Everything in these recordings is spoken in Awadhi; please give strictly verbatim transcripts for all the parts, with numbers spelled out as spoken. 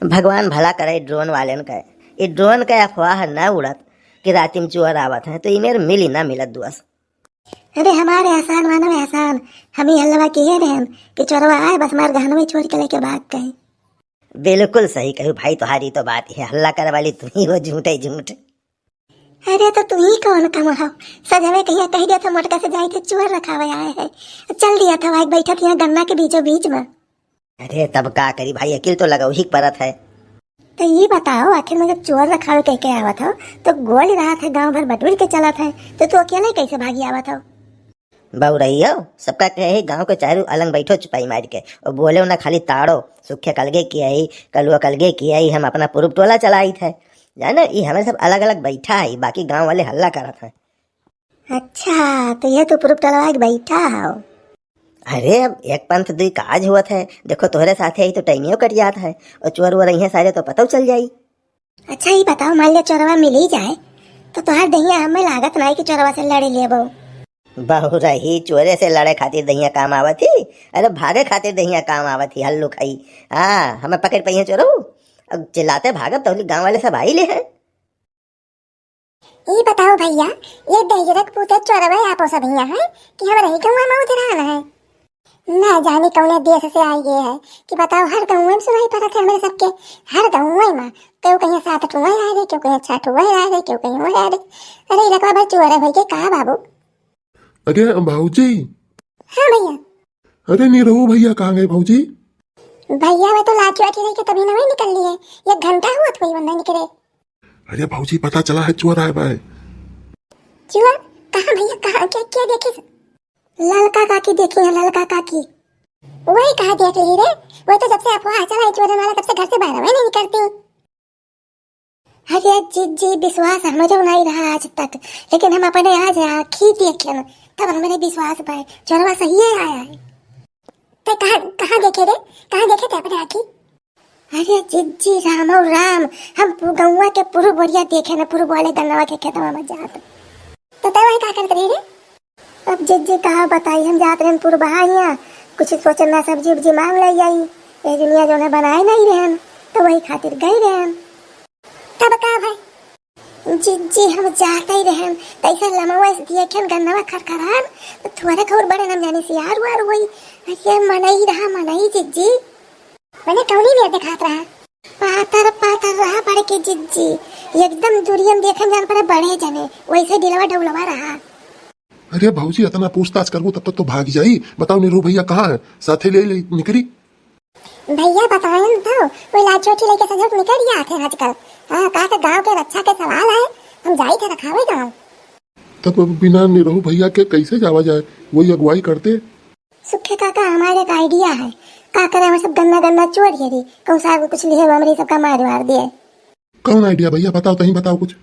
भगवान भला करे ड्रोन वालेन का। ई ड्रोन का अफवाह न उड़त कि राती में चोर आवत हैं, तो ई मेर मिली ना मिलत दुआस। अरे हमारे एहसान मानो एहसान, हम ही हल्ला किहे रहन कि चोरवा आए, बस हमार गहनवे चोर के लेके भाग गए। बिल्कुल सही कहू भाई, तोहारी तो बात है, हल्ला करे वाली तू ही हो, झूठे झूठ। अरे तो तू ही कौन कम हो, सजवे कहिया कह दिया था मोटका से जाए थे चोर रखावे आए है, चल दिया था वहाँ बैठा था यहाँ गन्ना के बीचों बीच में। अरे तब का करी भाई, अकिल तो लगौही के परत है। तो ये बताओ, आखिर में जब चोर रखावे कह के आवत हो, तो गोली रहत है, गांव भर बटुर के चलत है, तो तू अकेले कैसे भागी आवत हो? बउरही हो, सबका कहे गांव के चारू अलंग बैठो चुपाई मार के, और बोले ना खाली ताड़ो, सुखे कलगे की आई, कलुआ कलगे की आई, हम अपना पुरुब टोला चलाइत है। जाने, ई हमें सब अलग अलग बैठा है, बाकी गांव वाले हल्ला करत हैं। अच्छा, तो ये तो पुरुब टोलवा के बैठा हो। अरे, अब एक पंथ दुई काज होत है। देखो, तोहरे साथे आई तो टाइमियो कट जात है और चोर वोर अइहें सारे तो पतौ चल जाई। अच्छा, ई बताओ, मान लिया चोरवा मिल ही जाए, तो तोहार दहिया हमें लागत नाई कि चोरवा से लड़े लेबो। बउरही, चोरे से लड़े खातिर दहिया काम आवत ही? अरे, भागे खातिर दहिया काम आवत ही, हल्लू खाई। हाँ, हमें पकड़ पइहें चोरऊ। अब चिल्लाते भागब, तौली गांव वाले सब आई ले हैं। ई बताओ भइया, ये दहिजरक पूते चोरवे आपो सब हियां है कि हमरे ही गौवा में उतरान है? ना जाने कौने देश से आई गए है कि बताओ, हर गौवा में सुनाई पड़त है हमरे सबके, हर गौवा में। केहू कहीं सात ठुआ आ रहे, केहू कहीं छह ठुआ आ रहे, केहू कहीं वो आ रहे। अरे, ई लकवा भर चोर है भइया का बाबू? अरे भौजी। हाँ भइया। अरे निरहू भइया कहाँ गए भौजी? भइया, वे तो लाठी वाठी लेके तभी ना वही निकल लिए, एक घंटा हुआ था वही बंदा निकले। अरे भौजी, पता चला है चोर आए बाय। चोर? कहाँ भइया, कहाँ? क्या, क्या देखे? ललका काकी देखी है, ललका काकी। वही कहाँ देख ली रे, वो तो जब से अफवाह चला है चोरन वाला, तब से घर से बाहर वही नहीं निकलती। अरे जिज्जी, विश्वास हमरे नहीं रहा आज तक, लेकिन हम अपने आज आँखी देखेन, तब हमरे विश्वास बाय, चोरवा सही है आया है। ते कहाँ, कहाँ देखे रे, कहाँ देखे ते अपने आँखी? अरे जिज्जी, राम और राम, हम पु-, गौवा के पुरुब बोरिया देखे न, पुरुब वाले गन्नवा के खेतवा में जात। तो ते वही का करत रही रे? अब जिज्जी कहाँ बताई, हम जात रहन पुरबहा हियाँ, कुछ सोचन ना सब्जी उब्जी मांग ले आई, ये दुनिया जो है बनाए नहीं रहन, तो वही खातिर गई रहन। तब का भाई? जिज्जी हम जाते ही रहन, तैसे लमवा से दिए खेन गन्नवा खरखरान, तो थोड़े खौर बड़े नम जाने से यार वार हुई। अरे मनई रहा मनई जिज्जी। मने कौनी मेर देखात रहा? पातर पातर रहा बड़के जिज्जी, एकदम दूरियम देखन जान पड़े बड़े जने, वैसे डिलवा डौलवा रहा। अरे भौजी, इतना पूछताछ करबू तब तक तो भाग जाई। बताओ निरू भैया कहाँ है? साथे ले, ले निकरी। भैया बताएन तो, कोई लाठी उठी लेके सजग निकल गया थे आजकल। हाँ, कहा के गाँव के रक्षा के सवाल है, हम जाई थे रखावे गाँव। तब बिना निरहू भैया के कैसे जावा जाए, वही अगुवाई करते। सुखे काका, हमारे एक आइडिया है। का करे, हम सब गन्ना गन्ना चोर ये रे, कौन सा कुछ लिहे, वो हमरे सबका मार वार दिए। कौन आइडिया भैया, बताओ, तहीं बताओ कुछ।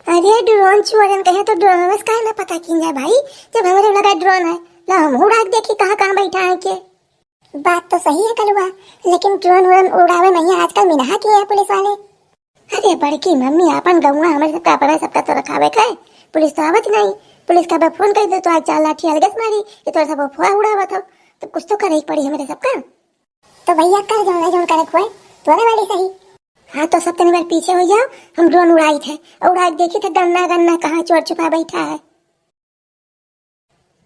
अरे ड्रोन चोरन कहे तो ड्रोन बस काहे ना पता कीन जाए भाई, जब हमरे लगा ड्रोन है, ला हम उड़ा के देखी कहाँ कहाँ बैठा है के। बात तो सही है कलुआ, लेकिन ड्रोन व्रोन उड़ावे में आजकल मिनहा किए हैं पुलिस वाले। अरे बड़की मम्मी, आपन गौवा हमरे सबका, अपना सबका तो रखावे का है। पुलिस तो आवत नहीं। पुलिस का बे फोन कर दे तो आज चार लाठी अलगे से मारी कि तोरा सब अफवाह उड़ावत हो। तो कुछ तो करे ही पड़ी हमरे सबका। तो भैया कर जो, जो करे कोई तोरे वाली सही। हाँ तो सब तनी बार पीछे हो जाओ, हम ड्रोन उड़ाई थे और उड़ा के देखी थे गन्ना गन्ना कहाँ चोर छुपा बैठा है।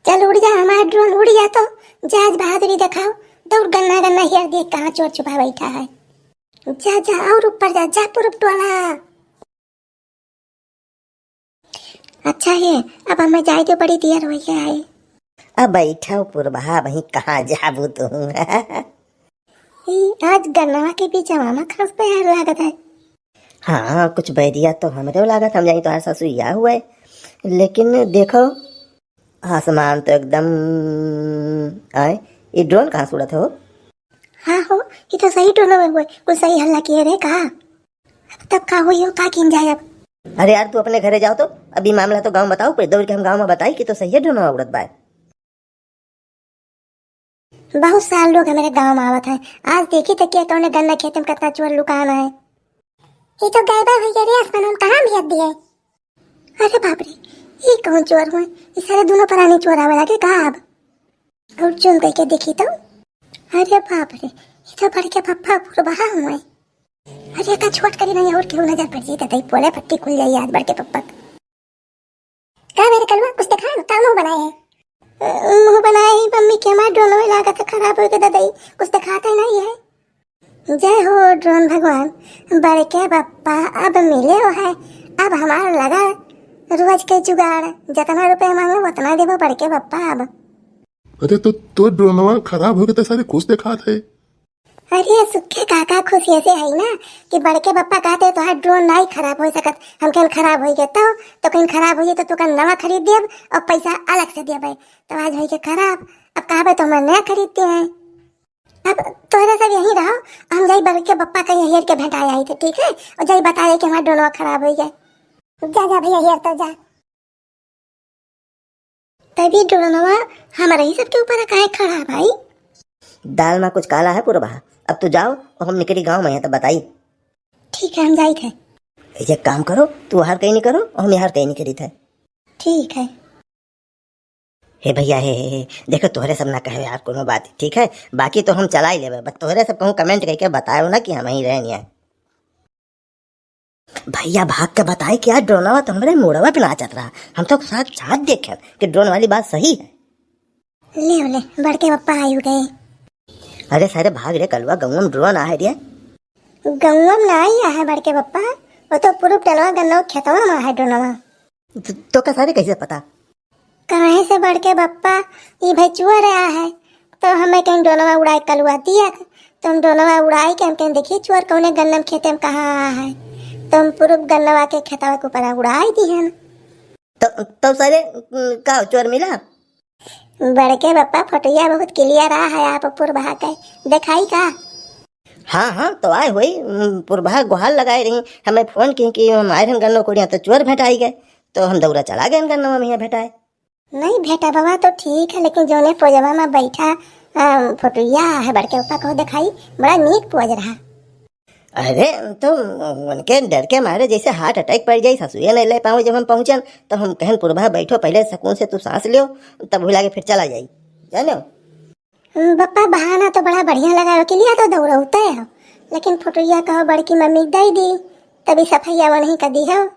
चल उड़ जा हमारा ड्रोन, उड़ जा तो, जा आज बहादुरी दिखाओ, दौड़ गन्ना गन्ना हेर देख कहाँ चोर छुपा बैठा है। जा जा और ऊपर जा, जा पुरुब टोला। अच्छा है, अब हमें जाए दो, बड़ी देर हो गया है। अब बैठो पुरबहा, वहीं कहाँ जाबू तू? ई, आज गन्नवा के बीच हवा में खास प्यार लागत है। हाँ, कुछ बैरिया तो हमरे लागत, हम जाई तोहार ससुइया हुए। लेकिन देखो, आसमान तो एकदम, आए, ये ड्रोन कहाँ से उड़त हो? हाँ हो, ये तो सही ड्रोन में हुए, कुछ सही हल्ला किए रे का? तब का हुई हो, का किन जाए अब? अरे यार, तू अपने घरे जाओ तो, अभी मामला तो गाँव में बताओ, फिर दौड़ के हम गाँव में बताई कि तो सही है ड्रोन उड़त बाय। बहुत साल लोग हमारे गांव में आवत है, आज देखी तो क्या कौन गन्ना खेत में कितना चोर लुकान है। ये तो गड़बड़ हो गया रे, आसमान हम कहाँ भेज दिए? अरे बाप रे, ये कौन चोर हुए? ये सारे दोनों परानी चोर आवे लगे का अब? और चुन दे के देखी तो, अरे बाप रे, ये तो बड़के पप्पा पुरबहा हुए। अरे का छोट करी नहीं और केहू नजर पड़ जाई, ददई पोले पट्टी खुल जाई आज बड़के पप्पा क। का मेरे कलुआ, कुछ देखा ना, का मुंह बनाए है? अ, मुंह बनाए ही मम्मी के हमार ड्रोनवे लागत है खराब हो गए ददई, कुछ देखाते नहीं है। जय हो ड्रोन भगवान, बड़के पप्पा अब मिले हो है, अब हमार लगा रोज के जुगाड़, जितना रुपया मांगो उतना देबो बड़के पप्पा अब। अरे तो, तो ड्रोनवा खराब हो गए तो सारे खुश देखात है। अरे सुखे काका खुशी ऐसे है ना कि बड़के पप्पा कहते तोहार ड्रोन नहीं खराब हो सकत, हम कहन खराब हो गए तो, तो कहीं खराब हो गए तो तू नवा खरीद देब और पैसा अलग से देबे। तो आज हो गए खराब, अब कहबे तो हम नया खरीदते हैं। अब तोहरे सब यहीं रहो, हम जाई बड़के पप्पा के हेर के भेंटाए आई थे, ठीक है? और जाई बताए कि हमार ड्रोनवा खराब हो गए। जा जा भैया हेर तो जा। तभी ड्रोनवा हमारे ही सबके ऊपर काहे खड़ा है भाई? दाल में कुछ काला है पुरबा। अब तू जाओ और हम निकली गाँव में हैं तब बताई। ठीक है, हम जाइत है। एक काम करो, तू हर कहीं नहीं करो और हम यहाँ कहीं नहीं करी थे। ठीक है। हे भैया, हे, हे, हे, देखो तोहरे सब ना कहे यार कोनो बात, ठीक है? बाकी तो हम चला ही लेबे, बस तोहरे सब कहूँ comment करके बताओ ना कि हम ही रहे नहीं आए। भैया भाग के बताए कि यार ड्रोनवा तो हमरे मुड़वा पे नाचत रहा, हम तो साथ साथ देखे कि ड्रोन वाली बात सही है। ले ले, बड़के पप्पा आयु गए। अरे सारे भाग रे कलुआ, गौवा में ड्रोन आ है रे। गौवा में ना आई है बड़के पप्पा, वो तो पूरब डलवा गन्नवा खेतवा में है ड्रोनवा। तो, तो का सारे कैसे पता? काहे से बड़के पप्पा, ई भाई चुअर रहा है, तो हमें कहीं ड्रोनवा उड़ाए कलुआ दिया, तो हम ड्रोनवा उड़ाए के हम कहीं देखिए चुअर कौने गन्नम खेते में कहाँ आया है, तो हम पूरब गन्नवा के खेतवा के ऊपर उड़ाए दी है। तो, तो सारे, उम, का चोर मिला? बड़के पप्पा, फोटोया बहुत clear आ है, आप पुरबहा के देखाई का? हाँ, हाँ, तो आए होई, उम, पुरबहा गुहार लगाए रही, हमें फोन की कि हम आए रहन गन्नो कोड़िया, तो चोर भेटाई गए, तो हम दौरा चला गए गन्नो में भेटाए। नहीं भेटा बाबा तो ठीक है, लेकिन जोने पोजवा में बैठा, अम, फोटोया है बड़के पप्पा को देखाई, बड़ा नीक पोज रहा। अरे, तो उनके डर के मारे जैसे heart attack पड़ जाई, ससुए नहीं ले पावे। जब हम पहुँचन, तो हम कहन, "पुरबा बैठो, पहले सुकून से तू सांस लियो, तब भुला के फिर चला जाई, जानो?" हम्म, बप्पा, बहाना तो बड़ा बढ़िया लगा, वकीलिया तो दौड़ौते हो, लेकिन फोटोया कहो बड़की मम्मी के दे दी, तभी सफैया वो नहीं कर दी हो।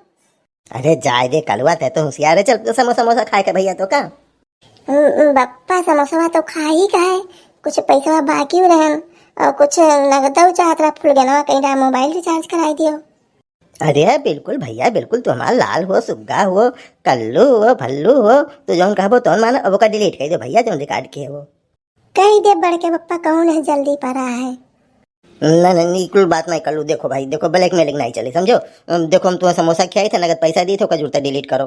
अरे जाए दे कलुआ, ते तो होशियार है, चल समोसा, समोसा खाए के भैया तो का। उम, उम, बप्पा, समोसवा तो खा ही का है, कुछ पैसवा बाकी रहन और कुछ नगदौ चाहत रहा, फुलगेनवा कहीं रहा, mobile recharge कराई दियो। अरे बिल्कुल भैया, बिल्कुल, तू हमार लाल हो, सुग्गा हो, कल्लू हो, भल्लू हो, तू जौन कहबो तौन मानो। अब ओका delete कर दे भैया, जौन record किए हो। कही दे बड़के बप्पा, कौन है जल्दी पड़ा है। नहीं, नहीं, नहीं, कुल बात नहीं कल्लू। देखो भाई, देखो, blackmailing नहीं चली, समझो। अम, देखो, हम तुम्हें समोसा खियाई थे, नगद पैसा दी थे, ओका जुड़ता delete करो।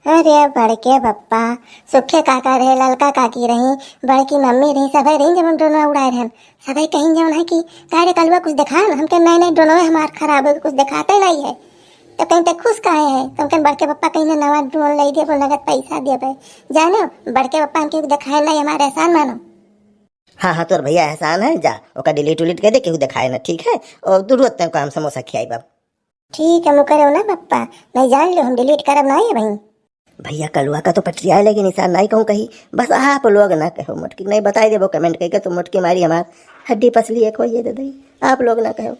अरे बड़के बप्पा, सुखे काका रहे, ललका काकी रही, बड़की मम्मी रही, सभे रही, जब हम ड्रोनवा उड़ाए रहन, सभे कहीं जौन है कि, "का रे कलुआ, कुछ देखा न?" हम कहे, "नहीं, नहीं, ड्रोनवा हमार खराब हो, कुछ देखाते नहीं है।" तो कहीं ते खुश काहे है? तो हम कहे, "बड़के बप्पा कहीं ना नवा ड्रोन ले देबो, नगद पैसा देबे।" जानो, बड़के बप्पा हमके देखाए नहीं, हमारे एहसान मानो। हाँ, हाँ, तोर भैया एहसान है, जा, ओका delete उलीट कर दे, केहू देखाए ना, ठीक है? और तू रोज तक हम समोसा खियाई बाप। ठीक है, मुकरो ना बप्पा, नहीं जान लो, हम delete करब ना ये भाई। भैया कलुआ का तो पटरिया है, लेकिन इसा नहीं कहूँ कही, बस आप लोग ना कहो, मोटकी नहीं बताई देबो comment करके, तो मोटकी मारी हमार हड्डी पसली एक हो ये दे दई, आप लोग ना कहो।